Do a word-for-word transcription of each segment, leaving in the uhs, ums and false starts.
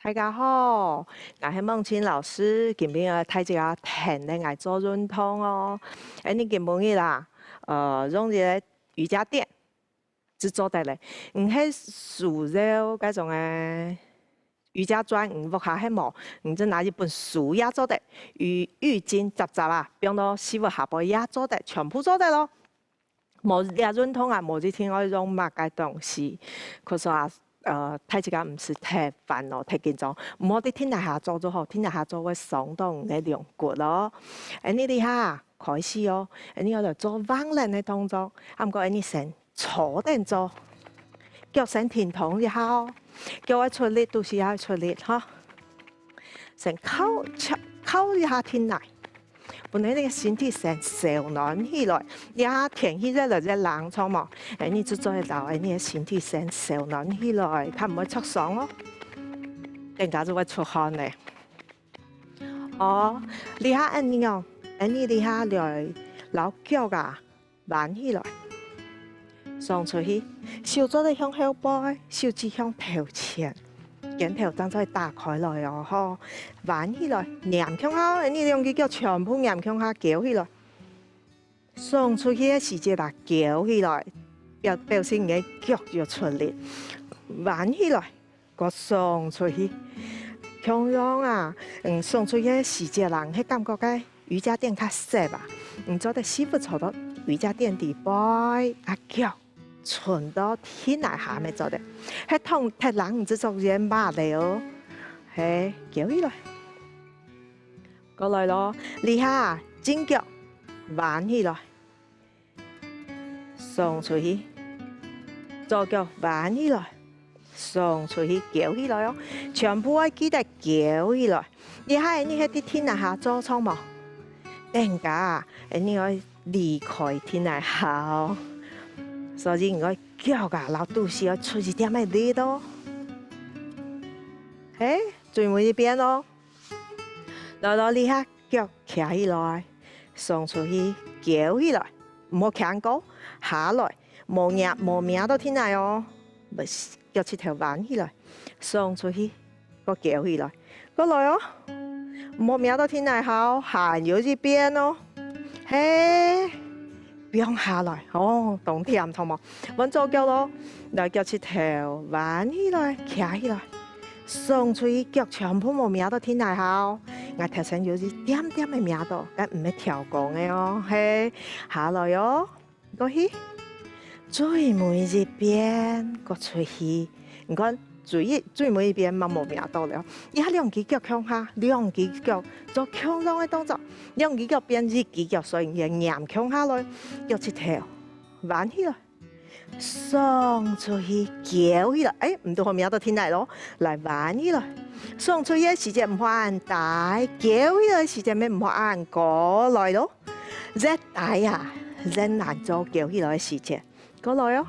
大家好，𠊎係孟青老師，今晡日愛帶大家跈等𠊎做運動哦。恁呢今晡日啦，呃，用這个瑜伽墊就做得了。你係手有該種个瑜伽磚，你屋下係無，你就拿一本書也做得，浴浴巾摺摺啊，放到屎朏下背也做得，全部做得咯。 無這運動啊，無一定愛用麼个東西。可是啊，呃，大自家毋使忒煩惱、忒緊張，毋好在地泥下做就好，地泥下做會傷到你个龍骨哦。恁呢這下開始哦，恁呢愛來做橫輪个動作，啊毋過恁呢先坐等做，腳先停動一下哦，腳愛出力，肚屎愛出力哈。先靠，靠一下地泥。 分你个身體先燒暖起來。這下天氣越來越冷，著無？恁呢就做得摎你个身體先燒暖起來，較毋會著傷哦。等下就會出汗了。哦，這下恁呢哦，恁呢這下來摎腳啊彎起來。 送出去，手做得向後背，手指向頭前，肩頭正做得打開來哦，吼，彎起來，黏共下，恁呢兩隻腳全部黏共下，翹起來。送出去个時節啊，翹起來，表，表示你个腳有出力，彎起來。 過送出去。共樣啊，嗯，送出去个時節啦，你係感覺該瑜伽墊較澀啊，你做得屎朏坐到瑜伽墊底背，啊腳伸到地泥下面做得。係痛忒冷，你就做得麻溜哦。係，翹起來。過來咯，這下正腳彎起來。 送出去，左腳彎起來，送出去，翹起來哦。全部愛記得翹起來。這下你係在地泥下做著無？等下，你愛離開地泥下哦。所以你愛腳啊，摎肚屎愛出一點仔力哦。係，最尾一遍哦。來，來，這下腳擎起來，送出去，翹起來。 毋好擎高，下來，無擎，無摸到地泥哦。腳膝頭彎起來，送出去，過翹起來，過來哦。毋好摸到地泥下哦，還有一遍哦。係，放下來，哦，當悿著無？換左腳咯，來，腳膝頭彎起來，擎起來，送出去，腳全部無摸到地泥下哦。𠊎頭先有一點點仔摸到，但毋係刁工个哦，係，下來哦。 過去，最尾一遍，過出去。你看，最，最尾一遍嘛無摸到了。這下兩隻腳共下，兩隻腳做共樣个動作，兩隻腳變一隻腳，所以你黏共下來，腳膝頭彎起來，送出去，翹起來，欸，毋堵好摸到地泥咯，來彎起來，送出去个時節毋好恁低，翹起來个時節乜毋好恁高來咯。 越低啊，越難做翹起來个時節。過來哦，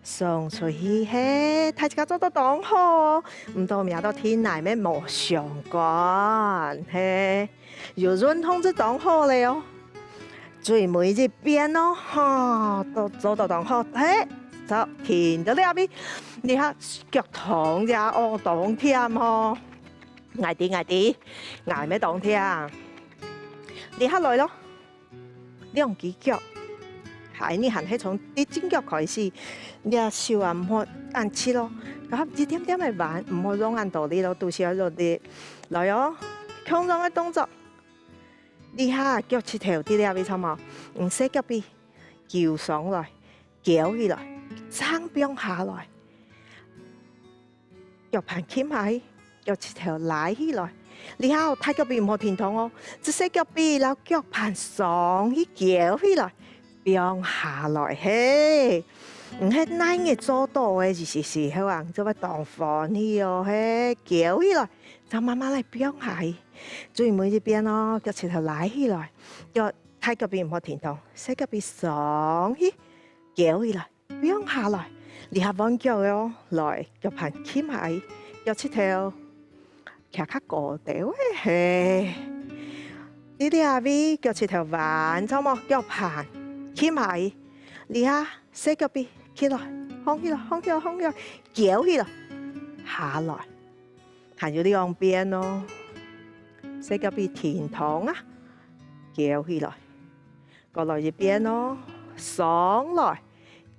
送出去係，大自家做到當好哦，毋堵摸到地泥乜無相干，係，有運動就當好了哦。最尾一遍哦，吼，都做到當好，係，好，停到這位，這下腳痛呀，哦，當悿吼。 𠊎知，𠊎知，𠊎乜當悿。這下來咯，兩隻腳，係，你還係從對正腳開始，這手啊毋好恁直咯，然後一點點仔彎，毋好用恁多力咯，肚屎愛落力。來哦，共樣个動作。這下腳膝頭在這位著無？嗯，細腳髀，蹺上來，翹起來，正放下來。 腳盤撳下去，腳膝頭拉起來。這下哦，大腳髀毋好停動哦，就細腳髀摎腳盤上去翹起來，放下來，係。毋係哪日做到个，有時時候啊，就會當歡喜哦，係，翹起來，正慢慢來放下去。最尾一遍哦，腳膝頭拉起來，腳，大腳髀毋好停動，細腳髀上去，翹起來。 放下來，這下換腳哦，來，腳盤撳下去，腳膝頭擎較高兜仔，係。在這位，腳膝頭彎，著無？腳盤撳下去，這下細腳髀起來，䟘起來，䟘起來，䟘起來，翹起來，下來。還有兩遍哦。細腳比定動啊，翹起來。過來一遍哦，上來，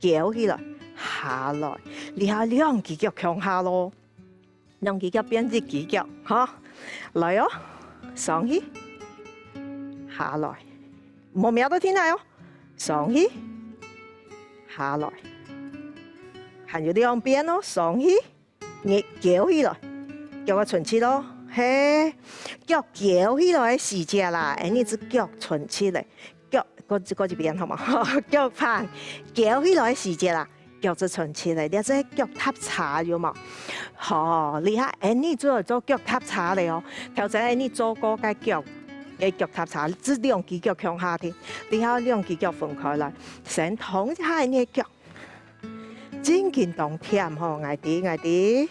翹起來，下來。這下兩支腳共下咯，兩支腳變一支腳，哈。來哦，上去，下來，毋好摸到地泥哦，上去，下來。還有兩遍哦，上去， 你翹起來，腳个伸直咯，係，腳翹起來个時節啦，恁呢就腳伸直咧，腳，過，過一遍好無？腳盤翹起來个時節啦，腳就伸直咧，這就係腳踏叉有無？好，這下恁呢就來做腳踏叉咧哦。頭先恁呢做過个腳，个腳踏叉，這兩支腳共下去，這下兩支腳分開來，先動一下恁呢个腳。 真緊當悿吼，𠊎知，𠊎知。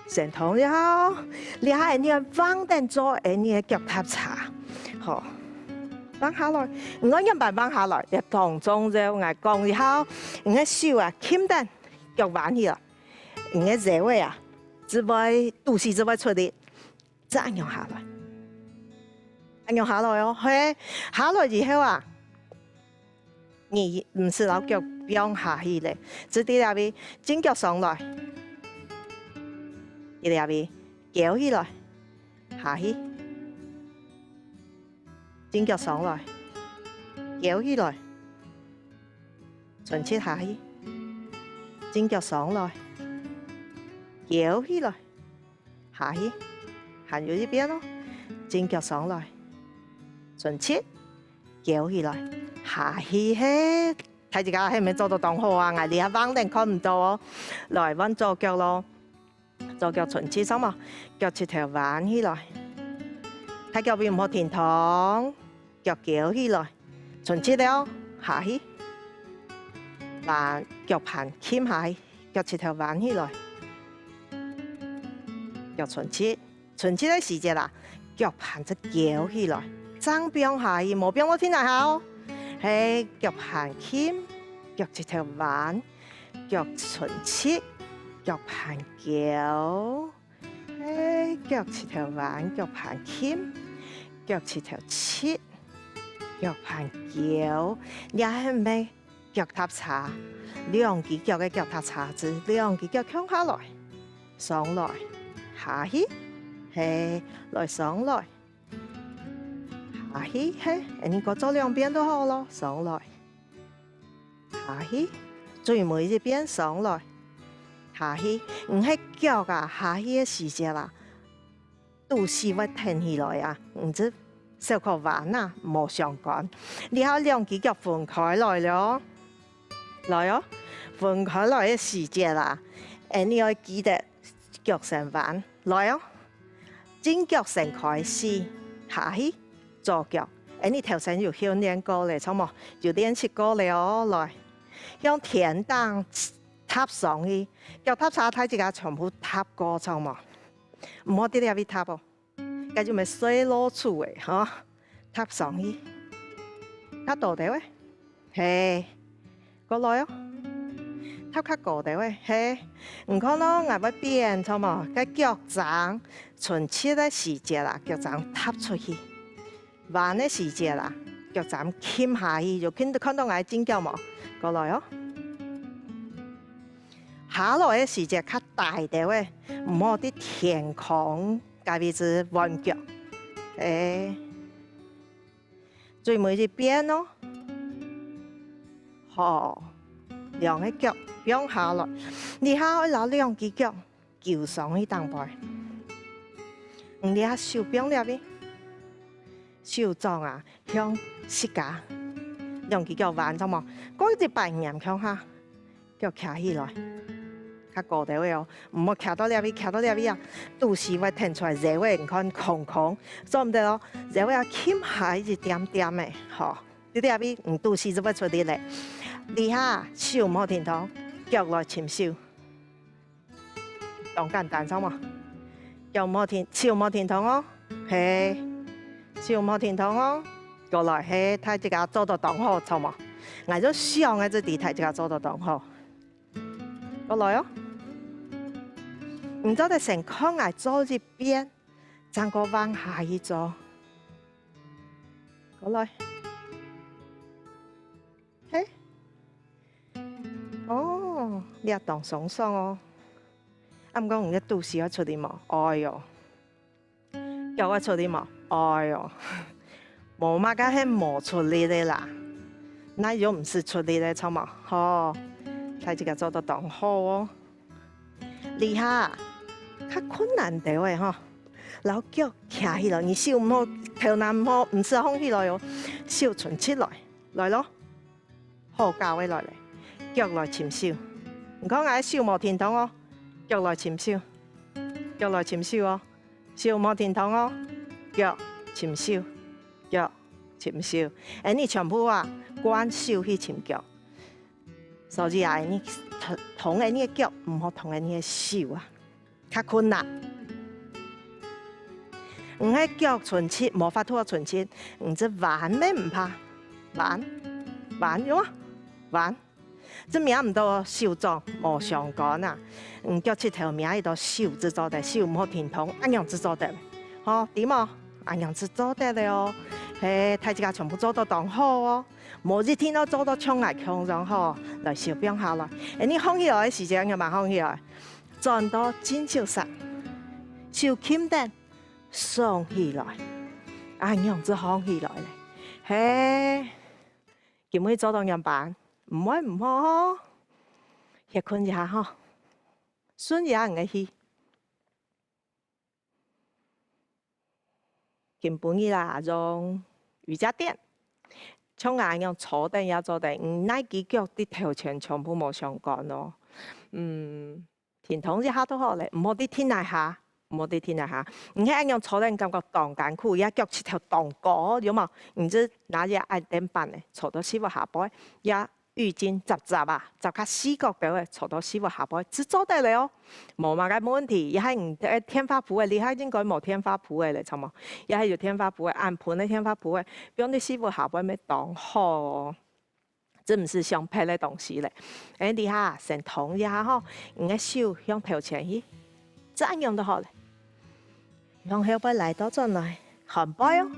先動一下，這下恁呢放等做恁呢个腳踏叉，吼，放下來，毋愛仰般放下來，這當重要，𠊎講一下，你个手啊，撳等，腳彎起來，你个腰仔啊，就會，肚屎就會出力，再恁樣下來，恁樣下來哦，係，下來以後啊， 你毋使摎腳放下去咧，就在這位，正腳上來，在這位，翹起來，下去，正腳上來，翹起來，伸直下去，正腳上來，翹起來，下去，還有一遍哦，正腳上來，伸直， 翹起來，下去係，大自家係毋係做到當好啊？𠊎這下橫等看毋到哦。來，換左腳咯，左腳伸直上無？腳膝頭彎起來，大腳位毋好停動，腳翹起來，伸直了，下去，彎，腳盤撳下去，腳膝頭彎起來，腳伸直。 伸直个時節啊，腳盤就翹起來，正放下去，無放到地泥下哦。係，腳盤撳，腳膝頭彎，腳伸直，腳盤翹。係，腳膝頭彎，腳盤撳，腳膝頭直，腳盤翹。這係毋係 腳踏叉，兩支腳个腳踏叉子，兩支腳共下來，上來，下去，係，來上來，下去，係，恁呢過做兩遍就好咯，上來，下去，最尾一遍上來，下去，毋係腳啊，下去个時節啊， 肚屎會挺起來啊，毋係小可彎啊，無相干。這下兩支腳分開來了，來哦，分開來个時節啊，恁呢愛記得腳先彎，來哦，正腳先開始，下去，左腳，恁呢頭先有訓練過咧，著無？有練習過咧哦，來，向天頂踏上去，腳踏叉大自家全部踏過，著無？ 毋好在這位踏哦，該就毋係細老鼠仔，吼，踏上去，較多兜仔，係，過來哦，踏較高兜仔，係，你看哦，𠊎會變，著無？該腳踭，伸直个時節啊，腳踭踏出去，彎个時節啊，腳踭撳下去，有看，看到𠊎正腳無？過來哦。 下來个時節較低兜仔，毋好在天空該位置彎腳。欸，最尾一遍哦。好，兩个腳放下來，這下愛摎兩支腳 跍上去頂背。你這下手放這位，手掌啊，向自家，兩支腳彎，著無？過一擺黏向下，腳擎起來，較高兜仔哦，毋好擎到這位，擎到這位啊，肚屎會挺出來，腰仔你看空空，做毋得哦，腰仔啊，撳下一點點仔，吼，你這位你肚屎就會出力咧。這下手毋好停動，腳來尋手。 當簡單，著無？腳莫停，手莫停動哦，係，手莫停動哦。過來，係，大自家做到當好，著無？𠊎就想个這題大自家做到當好。過來哦。你做得先看𠊎做一遍，正過換下去做。過來。嘿。哦，這當鬆爽哦。啊，毋過你个肚屎愛出力無？哎喲。腳愛出力無？哎喲。無麼个係無出力个啦。哪有毋使出力个，著無？吼，大自家做到當好哦。 這下較困難兜仔吼，摎腳擎起來，你手毋好，頭那毋好，毋使䟘起來哦，手伸直來，來咯，好搞个來咧，腳來尋手。你看𠊎个手無停動哦，腳來尋手，腳來尋手哦，手無停動哦，腳尋手，腳尋手，恁呢全部啊，慣手去尋腳。 所以啊，你動，動恁呢个腳，毋好動恁呢个手啊，較困難。你个腳伸直，無法度伸直，你就彎乜毋怕，彎，彎喲，彎。這摸毋到手掌，無相干啊。你腳膝頭摸得到手就做得，手毋好停動，恁樣就做得。吼，知無？恁樣就做得了哦。嘿，大自家全部做到當好哦。 無一定愛做到像𠊎共樣吼，來手放下來。恁呢䟘起來个時節，仰般䟘起來？轉到正手上，手撳等，聳起來，恁樣就䟘起來咧。嘿，今晡日做到仰般？毋會毋好吼，歇睏一下吼，順一下你个氣。 今晡日啦，用瑜伽墊，像𠊎恁樣坐等也做得，你哪支腳在頭前全部無相干哦。嗯，停動一下就好咧，毋好在停那下，毋好在停那下。你係恁樣坐等感覺當艱苦，也腳膝頭當高，有無？你就拿一个矮墊板咧，坐到屎朏下背，也 浴巾摺摺啊，摺較四角兜仔，坐到屎朏下背，就做得了哦。無麼个問題，這下你个電話簿仔，這下應該無電話簿仔咧，著無？這下有電話簿仔，恁闊个電話簿仔，放在屎朏下背乜當好哦。這毋係傷別个東西咧。哎，這下先動一下吼，你个手向頭前去，就恁樣就好咧。 向後背拉倒轉來，翻背哦，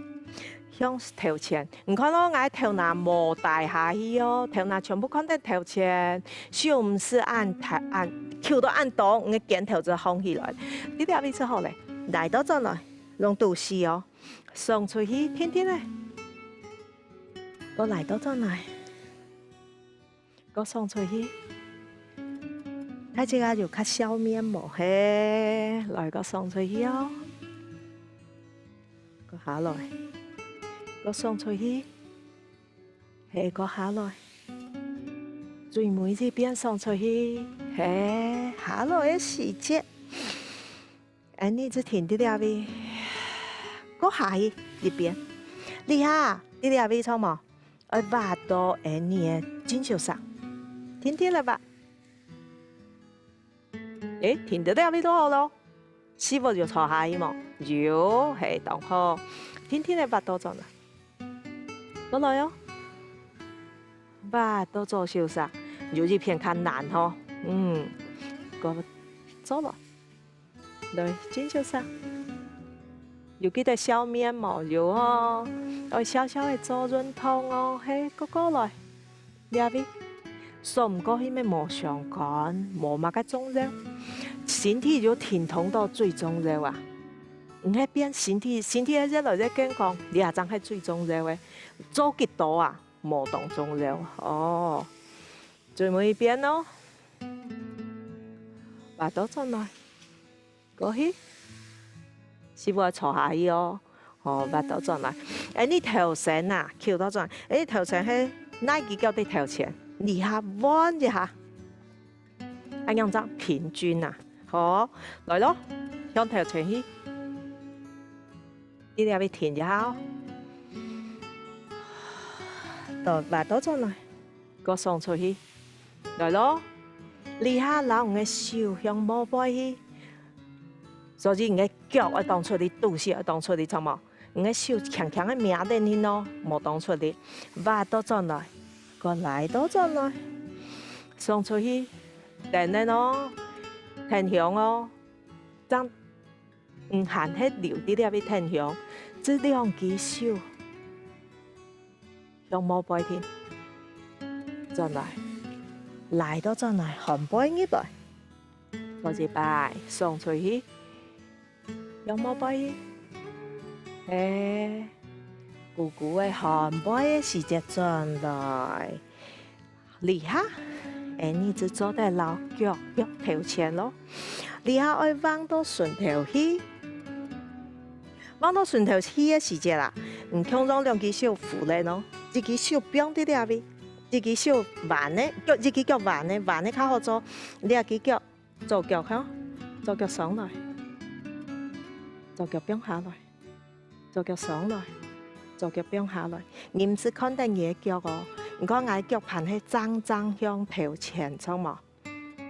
向頭前。你看哦，𠊎頭那無低下去哦，頭那全部看等頭前，手毋使恁大，恁，翹到恁長，你个肩頭就䟘起來。這位就好咧，拉倒轉來，用肚屎哦，送出去，定定仔，過拉倒轉來。 過送出去。大自家有較笑面無？嘿，來，過送出去哦。過下來，過送出去。嘿，過下來。最尾一遍送出去。嘿，下來个時節。 恁呢就停在這位，過下去一遍。這下，在這位著無？愛斡到恁呢个正手上，定定來斡。誒，停在這位就好咯。屎朏有坐下去無？有，係，當好。定定來斡倒轉來。 過來哦。斡到左手上，有一片較難吼。嗯，過做咯。來，正手上。有記得笑面無？有哦。愛笑笑仔做運動哦，嘿，過過來。這位，手毋過去乜無相干，無麼个重要。身體有停動到最重要啊。毋係變身體，身體會越來越健康，這正係最重要个。 做幾多啊？無當重要哦。最尾一遍哦。斡倒轉來，過去。屎朏坐下去哦。哦，斡倒轉來。誒，你頭先啊，翹倒轉。誒，你頭先係哪支腳在頭前？這下換一下。 恁樣正平均啊。好，來咯，向頭前去。在這位停一下哦。倒，斡倒轉來，過送出去。來咯，這下摎你个手向後背去。所以你个腳愛當出力，肚屎愛當出力，著無？ 你个手輕輕仔摸等去哦，無當出力，斡倒轉來，過拉倒轉來，送出去，等等哦，𢯭手哦，正毋還係留在這位挺胸，這兩支手向後背挺，轉來，拉到轉來，寒背入來，過一擺送出去，向後背，係，久久个寒背个時節轉來。 這下，𠊎俚就做得摎腳腳頭前囉。這下愛橫到脣頭去。橫到脣頭去个時節啊，你共樣兩支手扶等哦，一支手放在這位，一支手彎仔，腳，一支腳彎仔，彎仔較好做。這支腳，左腳吼，左腳上來，左腳放下來。 左腳上來，左腳放下來。你毋使看等你个腳哦，你看𠊎个腳盤係正正向頭前，著無？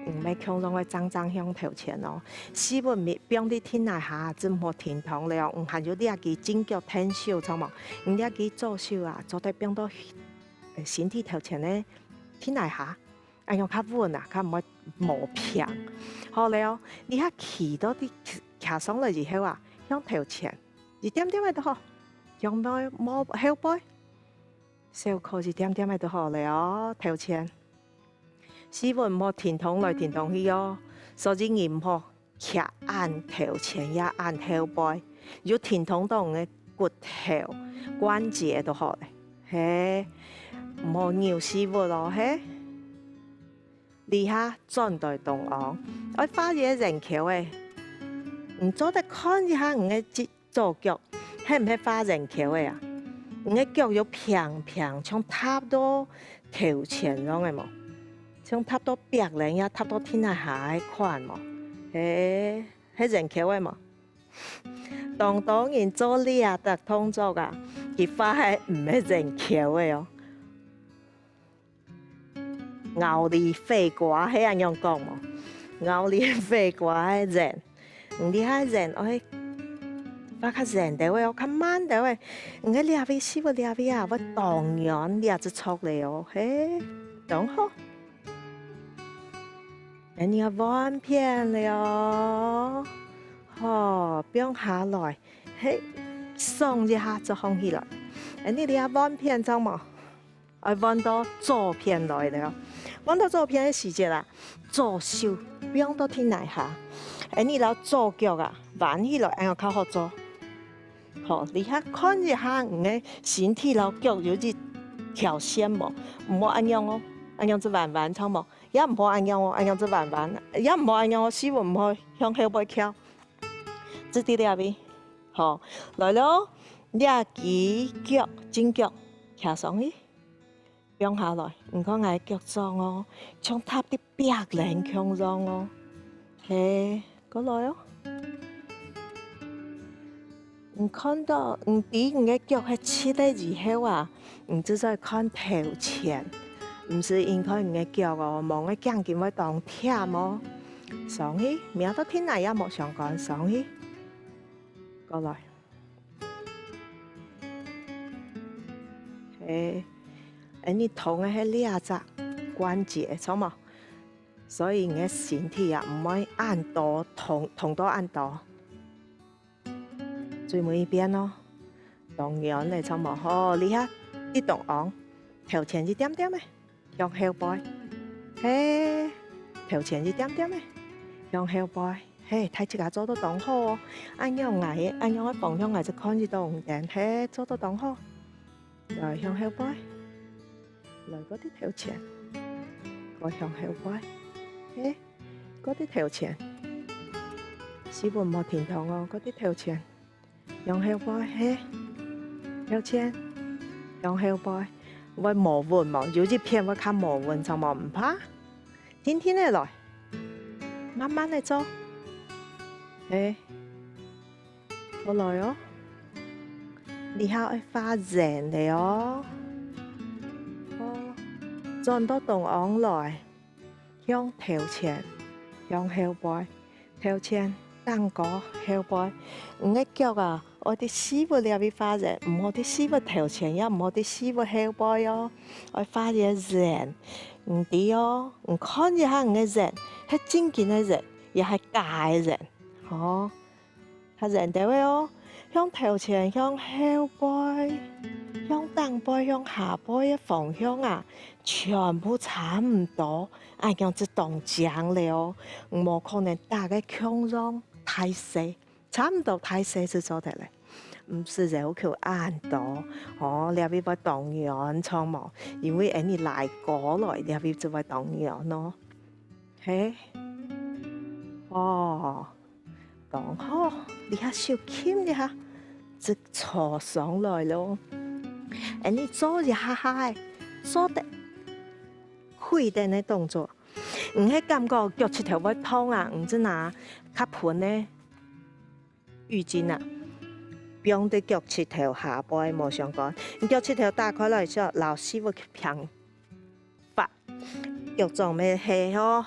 毋係共樣个正正向頭前哦。屎朏放在地泥下，就莫停動了，你還有這支正腳𢯭手，著無？你這支左手啊，做得放到，呃，身體頭前个地泥下。 恁樣較穩啊，較毋會無平。好了，這下企到地，徛上來以後啊，向頭前一點點仔就好，向後背，後背，小可一點點仔就好了哦，頭前。屎朏毋好停動來停動去哦，所以你毋好 徛恁頭前也恁後背，有停動到你个骨頭、關節就好了，係，毋好扭屎朏哦，係。這下轉到中央，愛畫一個圓圈仔，你做得看一下你个這 左腳，係毋係畫圓圈仔啊？你个腳有平平，像踏到頭前樣仔無？像踏到壁䟓也踏到地泥下个款無？係，係圓圈仔無？當多人做這隻動作啊，佢畫个毋係圓圈仔哦。 咬你火瓜，係恁樣講無？咬你火瓜个圓，你這下圓愛畫較圓兜仔哦，較慢兜仔。你个這位屎朏這位啊，會當軟這隻著了哦，係，當好。恁樣換片了哦，好，放下來，係，鬆一下就䟘起來。恁樣這換片著無？ 愛換到左片來了。換到左片个時節啊，左手放到地泥下，恁樣摎左腳啊，彎起來，恁樣較好做。好，這下看一下你个身體摎腳有一條線無？毋好恁樣哦，恁樣就彎彎，著無？也毋好恁樣哦，恁樣就彎彎，也毋好恁樣哦，屎朏毋好向後背翹。就在這位，好，來囉，這支腳，正腳，徛上去。 放下來，你看𠊎腳掌哦，像踏在壁䟓共樣哦。係，過來哦。你看到，你知你个腳係直个以後啊，你就再看頭前，毋使因看你个腳哦，無你个頸根會當忝哦。上去，摸到地泥也無相干，上去。過來。 係，恁樣痛个係這隻關節，著無？所以你个身體啊，毋會恁多痛，痛到恁多。最尾一遍哦，當軟了，著無？好，這下在中央，頭前一點點仔。 向後背，係，頭前一點點仔，向後背，係，大自家做到當好哦。恁樣𠊎，恁樣个方向𠊎就看得到紅燈，係，做到當好。來，向後背，來，過在頭前，過向後背，係，過在頭前。屎朏莫停動哦，過在頭前。 向後背，係，向前，向後背，會無穩無？有一片會較無穩，著無？毋怕，定定仔來，慢慢仔做，係，過來哦，這下愛畫圓了哦，好，轉到中央來。 向頭前，向後背，頭前，頂高，後背。你个腳啊，愛在屎朏這位畫圓，毋好在屎朏頭前，也毋好在屎朏後背哦。愛畫一個圓，你知哦，你看一下你个圓，係正經个圓，也係假个圓。吼，較圓兜仔哦，向頭前、向後背、向頂背、向下背个方向啊，全部差毋多，恁樣就當靚了哦。無可能逐个共樣大細，差毋多大細就做得了。毋使要求恁多，吼，這位會當軟，著無？因為𠊎俚拉高來，這位就會當軟哦。嘿，哦。 當好，這下手撳一下，就坐上來咯。恁樣做一下下仔，做得跪等个動作。毋係感覺腳趾頭會痛啊，毋就拿較歕个浴巾啊，放在腳趾頭下背無相干。你腳趾頭打開來之後，摎屎朏平 發。腳掌乜係吼，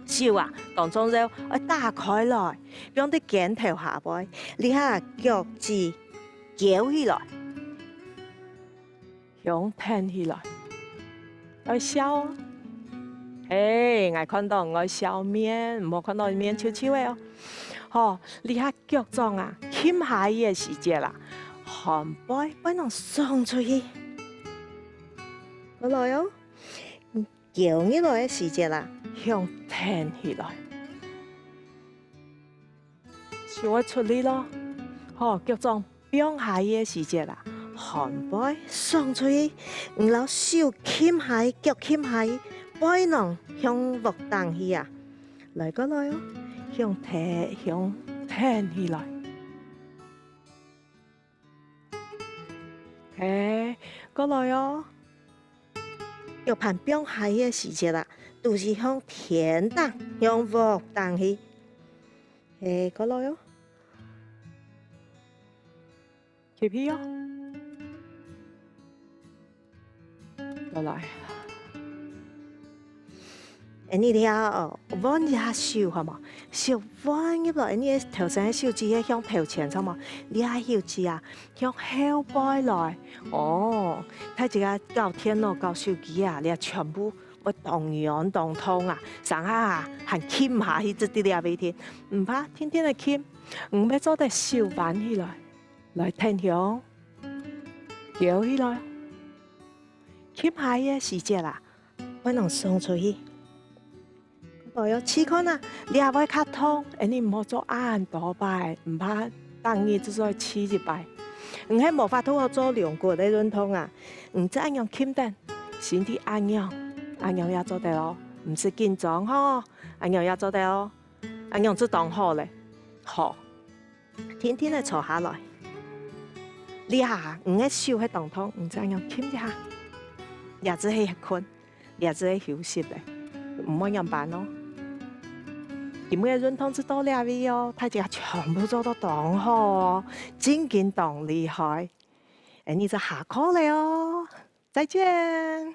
手啊，當重要，愛打開來，放在肩頭下背，這下腳趾翹起來，胸挺起來，愛笑哦。嘿，𠊎看著你愛笑面，毋好看著面羞羞个哦。吼，這下腳掌啊，撳下去个時節啊，寒背背囊送出去。 過來哦，翹起來个時節啊，胸挺起來，手愛出力咯。好，腳掌放下去个時節啊，寒背送出去，你摎手撳下去，腳撳下去，背囊向屋頂去啊！來，過來哦，胸挺，胸挺起來。 嘿，過來哦。腳盤放下个時節啊，肚屎向天頂，向屋頂去。嘿，過來哦。吸氣哦。過來。 恁樣了哦，換一下手好無？手換入來，恁樣頭先个手指係向頭前，著無？這下手指啊，向後背來。哦，大自家搞電腦、搞手機啊，這全部會當癢當痛啊，成下啊，還撳下去就在這位定。毋怕，定定仔撳，毋會做得手彎起來，來挺胸，翹起來，撳下去个時節啊， 會囊送出去。來哦，試看啊，這會較痛，恁樣毋好做恁多擺，毋怕，逐日就做試一擺。你係無法度好做龍骨个運動啊，你就恁樣撳等，身體恁樣，恁樣也做得哦，毋使緊張吼，恁樣也做得哦，恁樣就當好咧。好。 定定仔坐下來。這下你个手係當痛，你就恁樣撳一下。這就係睏，這就係休息咧，毋會仰般哦。今日个運動就到這位哦，大自家全部做到當好哦，真經當厲害。恁樣就下課咧哦，再見。